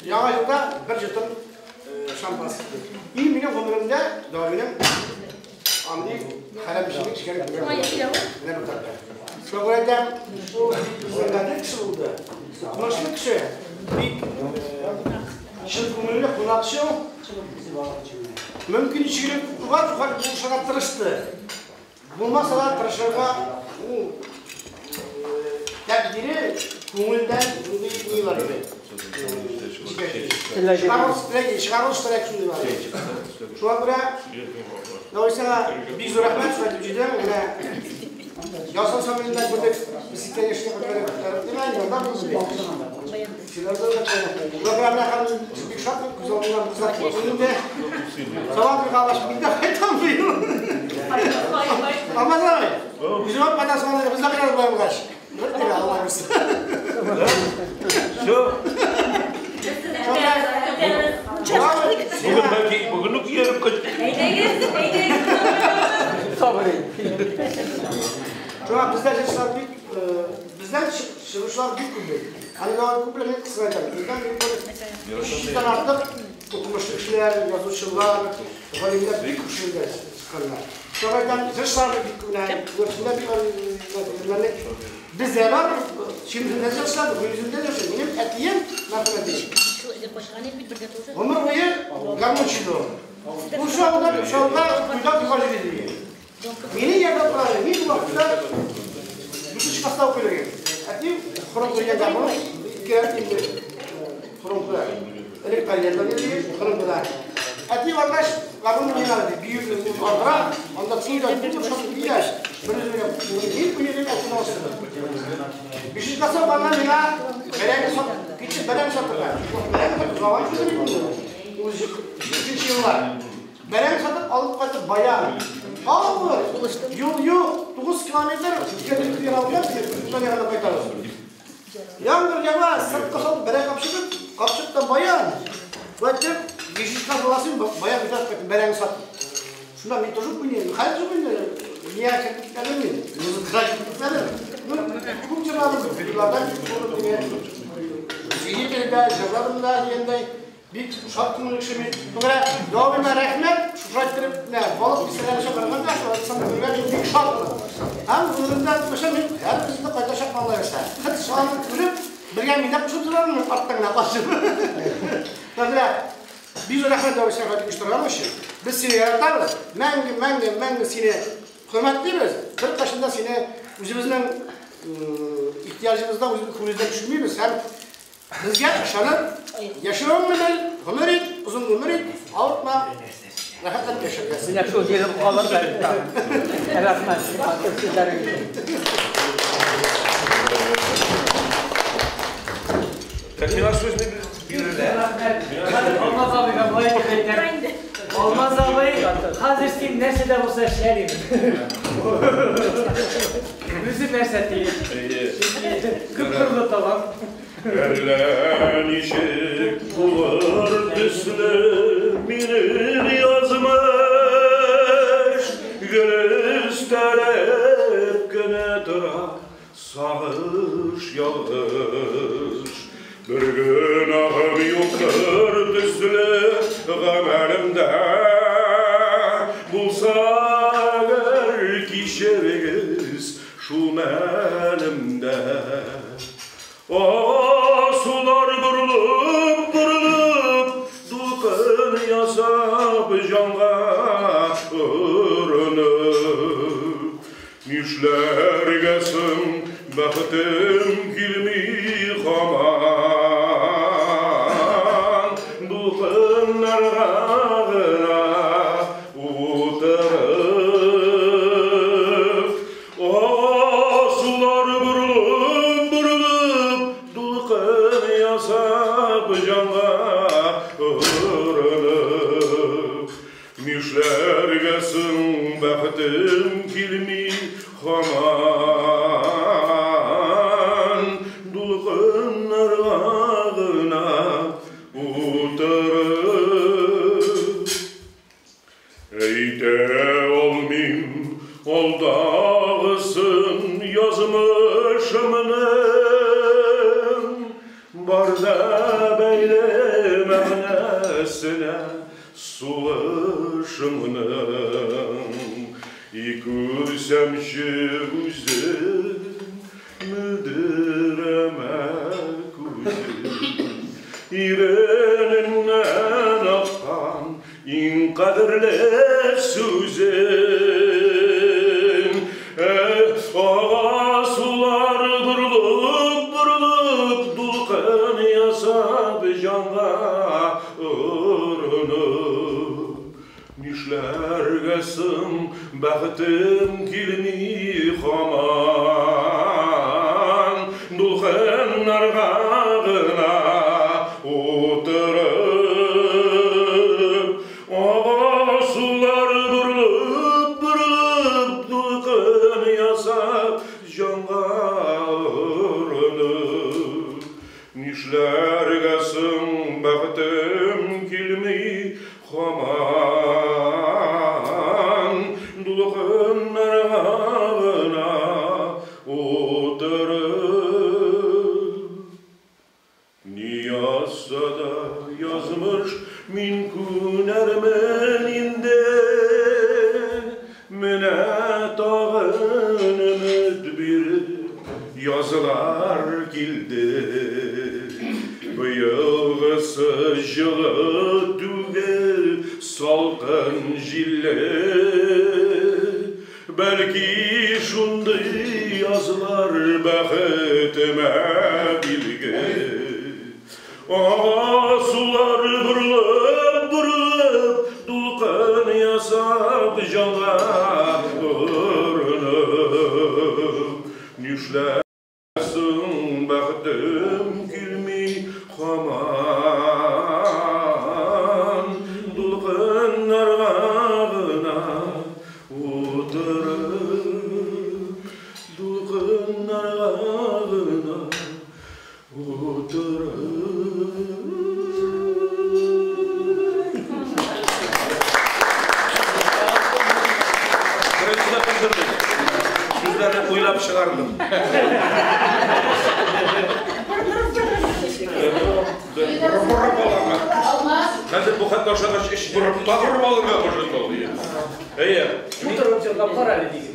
яңа елда бер жетон шампанский. И минем гомеремдә да минем андый хәрам эчемлек эчкәнем күргәнем. Менә бу тапкыр. Шуңа күрә әйтәм, ул сәнгатьле кеше булды. Укымышлы кеше, бик чын күңелле кунакчыл. Мөмкин чигелеп бар, булышырга тырышты. Булмаса да тырышырга ул тәкъдире күңелдән шундый ни бар иде. Чыгарылыш теләк шундый бар иде. Шуңа күрә, Давай сиңа бик зур рәхмәт, шулай дип җитәм. Менә Ясан Самилендә күрдек, без 80 яшькә кадәр димә, янда булды бит. Шуңа күрә менә хәзер бик шатмын, күз алдымнан кызар китте инде. Сабан туйга алышып мин дә кайтам быел. Алмаз абый, үзем алып кайтасың аны, без дә кайтабыз болай булгач. Бер тире Алла бирсен.
Все. Бүген бәлки бүген үк ияреп кайт.
Әйдәгез, әйдәгез.
Сабыр ит.
Шуңа бездә җырчылар бик, бездән чыгучылар бик күп бит. Аны да күп белән кысып әйтәм. Бездән бик күп 300-дән артык укымышлы кешеләр, язучылар, галимнәр бик күп кешеләр чыкканнар. Шуңа әйтәм, җырчылар бик күп, менә бик күп. Бездә бар, Чирмешәндә җырчылар, Гөлйөземдә җырчы. Минем әтием, мәрхүм әтием. Гомер буе гармунчы иде ул. Күрше авылдан күрше авылга туйдан туйга йөри иде. Мине ярдәм кылады. Мин бу вакытта дүртенче класста укый идем. Әтием Хромпыда гармун, ике әтием Хромпыда. Элек карьерда иде, Хромпыда. Әтием баргач, гармун уйнады ди. Бию ардыра, анда туйда туйда шул бияш. Бер үземә мин уйныйм, әтием алыштырды. Бишенче класста укыганда миңа бәрәңге сатып Китте бәрәңге сатырга. Бәрәңге сатып заман чыгып инде. Ул еллар. Бәрәңге сатып алып кайтып баян. Авыр. Юл юк, 9 километр үткән алган, янына кайтабыз. Яңгыр ява, сыртка салып бәрәңге капчык, капчыктан баян. Кайтып, 500 буласын баян күтәреп кайттым, бәрәңге сатып. Шунда мин тоже уйныйм. Хәзер уйныйм. Нигә китмәдем мин? Музыкага китмәдем. Ну, күп җырладым, юллардан сөйли дә, җырладым да дигәндәй, бик шат күңелле кеше мин. Менә дәвамына рәхмәт, шулай иттереп, менә балык бистәләрен чакырганда, шулай күргән мин бик шатмын. Һәм гомеремдә үтмәсә мин һәрберебезне кайтачакмын Алла бирсә. Хет шуларны күреп, бергә мин дә кушып торармын, арттан гына качып. Менә бик зур рәхмәт Дәвис Сәфәт оештырган өчен. Без сине яратабыз, мәңге, мәңге, мәңге сине хөрмәтлибез. Беркайчан да сине үзебезнең ихтыяҗыбыздан, үзебезнең күңелебездән төшермибез һәм безгә ышанып, яшәвең белән гомер ит, озын гомер ит, авыртма, рәхәтләнеп яшәргә.
Менә шул җирем калыр да. Рәхмәт, матур сүзләрең өчен.
Миңа сүзне бирелә.
Хәзер Алмаз абыйга болай дип әйтәм. Алмаз абый, хәзер син нәрсә дә булса эшләр идең. Үзе нәрсә тели. Күп төрле талант.
Әллә ничек булыр төсле минем язмыш, гөлөстәреп кенә тора сагыш ялгыш. Бер гөнаһым юктыр төсле гамәлемдә, булса әгәр кичерегез шул мәлемдә. Сулар борылып, борылып, дулкын ясап җанга орынып. Нишләргә соң бәхетем килми һаман, дулкыннарга гына утырып. Сулар борылып, борылып, дулкын ясап җанга орынып. Нишләргә соң бәхетем килми һаман, дулкыннарга гына утырып. Әйтә алмыйм алдагысын язмышымның, бар да бәйле мәгънәсенә сулышымның. Күрсәмче үзем, мөлдерәмә күзем, ирененнән аккан иң кадерле сүзем. Ага сулар борылып, борылып, дулкын ясап җанга орынып. Нишләргә соң бәхетем килми һаман, дулкыннарга гына утырып. Ага сулар борылып, борылып, дулкын ясап җанга орынып. Нишләргә соң бәхетем килми һаман, дулкыннарга гына утырып. Ни язса да язмыш, мин күнәрмен инде, менә тагын өмет биреп язлар килде. Быелгысы җылы түгел, салкын җилле, бәлки шундый язлар бәхетемә билге. Ага сулар борылып, борылып, дулкын ясап җанга орынып. Нишләсең бәхетем килми чыгардым. Борып алырга. Хәзер бу хәтта ашагач эч борып тагы алырга башлады. Әйе.
Утырып җырлап кара әле дигән.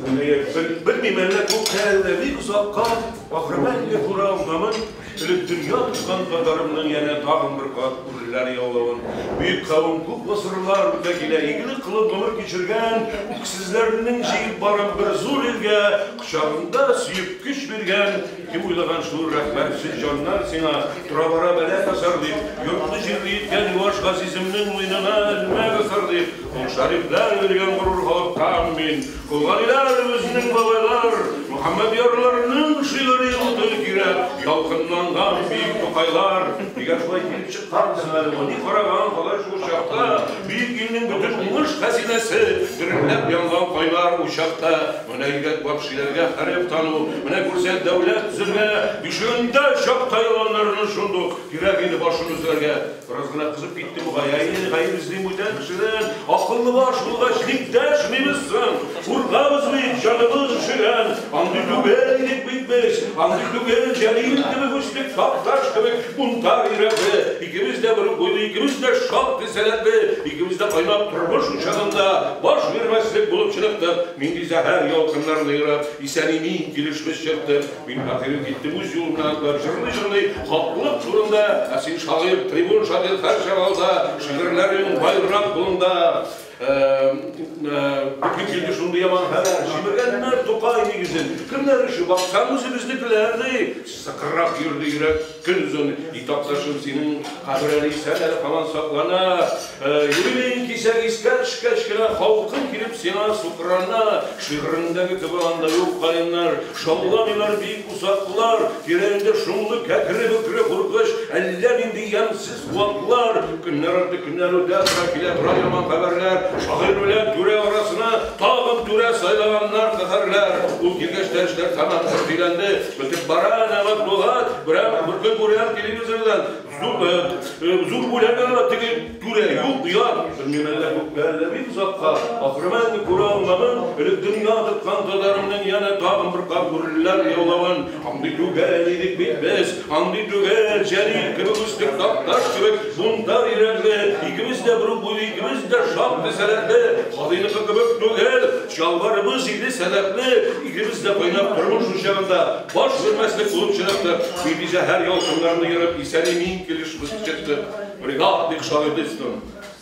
Белмим, әллә күпкә, әллә бик озакка, ахыры мәңге күрә алмамын. Элек дөнья тоткан татарымның янә тагын бер кат үрләр яулавын. Бөек кавым күп гасырлар үтә килә, игелек кылып гомер кичергән, үксезләрнең җигеп барып бер зур илгә, кочагында сөеп көч биргән, кем уйлаган шул рәхмәтсез җаннар сиңа, тора-бара бәла касар дип, йортлы җирле иткән юаш газиземнең муенына элмәк асар дип, ул шәрифләр биргән горур халыктан мин, Кулгалиләр үзенең бабайлар, Мөхәммәд ярларының шигъри уты кирәк, ялкынланган бөек Тукайлар. Нигә шулай килеп чыккан соң әле бу? Ни караган алай шул чакта? Бөек илнең бөтен уңыш хәзинәсе дерелдәп янган кайнар учакта. Менә өйрәт вәхшиләргә хәреф тану, менә күрсәт дәүләт төзергә, бишегендә чакта еланнарны шундук кирәк иде башын өзәргә. Бераз гына кызып китте бугай, әйе, гаеп эзлим бүтән кешедән, акыллы баш булгач ник дәшмибез соң? Куркабыз бит, җаныбыз өшегән, андый түгел идек бит без, андый түгел, Җәлил кебек үстек, Такташ кебек бунтар йөрәкле, икебез дә бер үк уйлы, икебез дә шактый сәләтле, икебез дә кайнап тормыш учагында баш бирмәслек булып чыныктык, нинди зәһәр ялкыннарны ерып, исән-имин килешбез чыктык. Мин фәкыйрем киттем үз юлымнан атлап, җырлый-җырлый хаклык турында, ә син шагыйрь, трибун шагыйрь һәр чагылда, шигырьләрең байрак кулында. Бөтен килде шундый яман хәбәр, җимергәннәр Тукай нигезен, кемнәр эше, баксаң үзебезнекеләр ди, сыкрап йөрде йөрәк көн озын, и Такташым, синең кабер әле исән, әле һаман саклана, юбилеең кисәк искә төшкәч кенә халкың килеп сиңа сукрана, шигыреңдәге кебек анда юк каеннар, шауламыйлар биек усаклар, тирәңдә шомлы кәкре-бөкре куркыч, әллә нинди ямьсез куаклар, көннәр арты көннәр үтә, тора килә тора яман хәбәрләр, шагыйрь белән түрә арасына тагын түрә сайлаганнар каһәрләр. Ул килгәч тә эшләр тәмам тәртипләнде, бетеп бара әнә матбугат, берәм бер көн күрәм телевизордан, зур бүләк ала теге түрә, юк, оят, белмим әллә күпкә, әллә бик озакка, ахыры мәңге күрә алмамын, элек дөнья тоткан татарымның янә тагын бер кат үрләр яулавын. Андый түгел идек бит без, андый түгел, Җәлил кебек үстек, Такташ кебек бунтар йөрәкле, икебез дә бер үк уйлы, икебез дә шактый сәләтле, Кадыйныкы кебек түгел, чалбарыбыз иде сәләтле, икебез дә кайнап тормыш учагында баш бирмәслек булып чыныктык, нинди зәһәр ялкыннарны ерып, исән-имин килешбез чыктык. Бригадник шагыйрь дустым.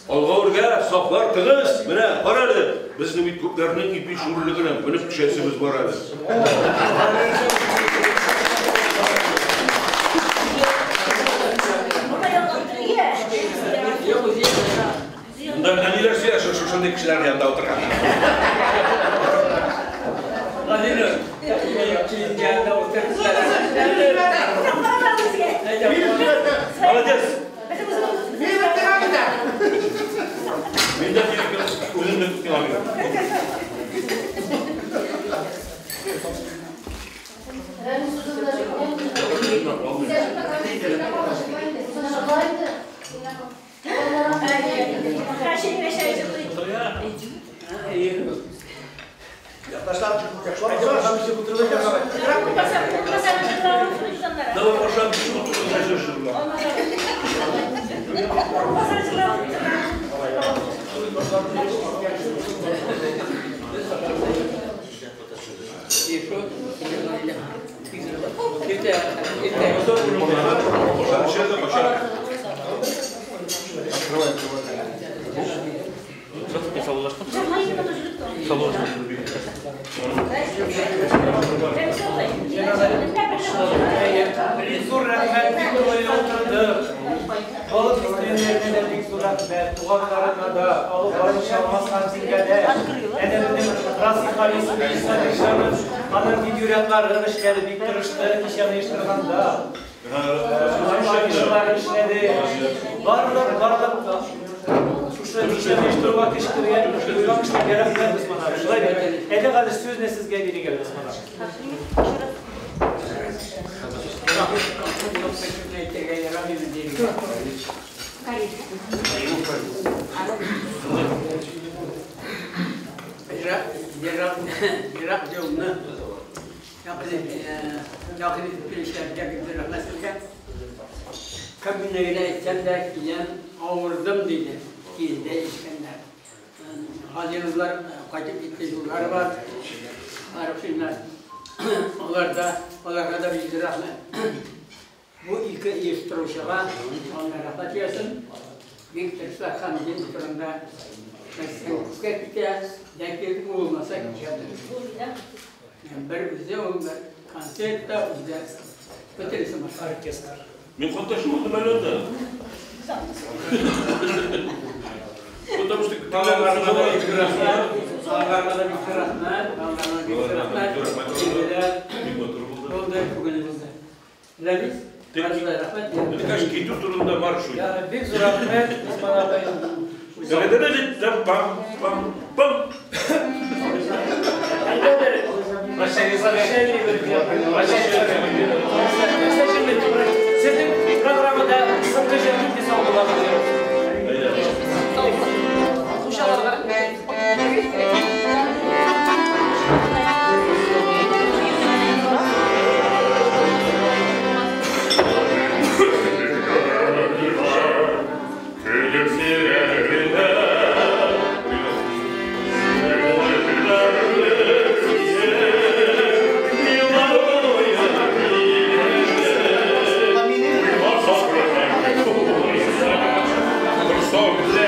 Алга үргә, сафлар тыгыз, менә, кара әле, безнең бит күпләрнең ипи шүрлегенә менеп төшәсебез бар әле. Монда менә ниләр сөйләшә шушындый кешеләр янында утырган. Молодец. Мин дә үземне көткән абый.
Зур рәхмәт, бик күңелле утырдык. Балык бистәләренә дә бик зур рәхмәт, туганнарына да, алып баручы Алмаз Хамзингә дә, әнә безнең Расих Халисович Сабирҗанов, аның видеорядлары эшләде, бик тырышты, кичәне оештырганда. Афишалар эшләде. Барлык, барлык шушы кичәне оештыруга көч кергән, куйган кешеләргә рәхмәт, Усман абый. Шулай бит. Әйдә хәзер сүзне сезгә бирик әле, Усман абый.
Ерак, ерак, ерак юлны Якын итеп килүчеләргә бик зур рәхмәт сезгә. Кем генә генә әйтсәм дә, киләм, авырдым диде. Килде ишкәннәр. Газинызлар кайтып китте, юллары бар. Арыпшиннар. Алар да, аларга да бик зур рәхмәт. Бу ике оештыручыга Алла рәхмәт ясын. Бик тырыша һәм дин турында нәрсә күпкә китә, ләкин ул булмаса китә. Бер үзе ул бер концерт та үзе бөтенесе оркестр.
Мин катнашып булдым әле анда. Потому что
Балаларга да бик рәхмәт. Балаларга да бик рәхмәт. Балаларга бик рәхмәт. Килделәр.
Бик матур булды.
Булды, күңелле булды. Ләбис, барыгызга да рәхмәт.
Мне кажется, китү турында марш уйный.
Ярый, бик зур рәхмәт, Усман абый.
Пам, пам, пам.
Әйдәдер. Сезнең программада соңгы җыр нинди соң була?
Хуҗаларга рәхмәт.
Yıllar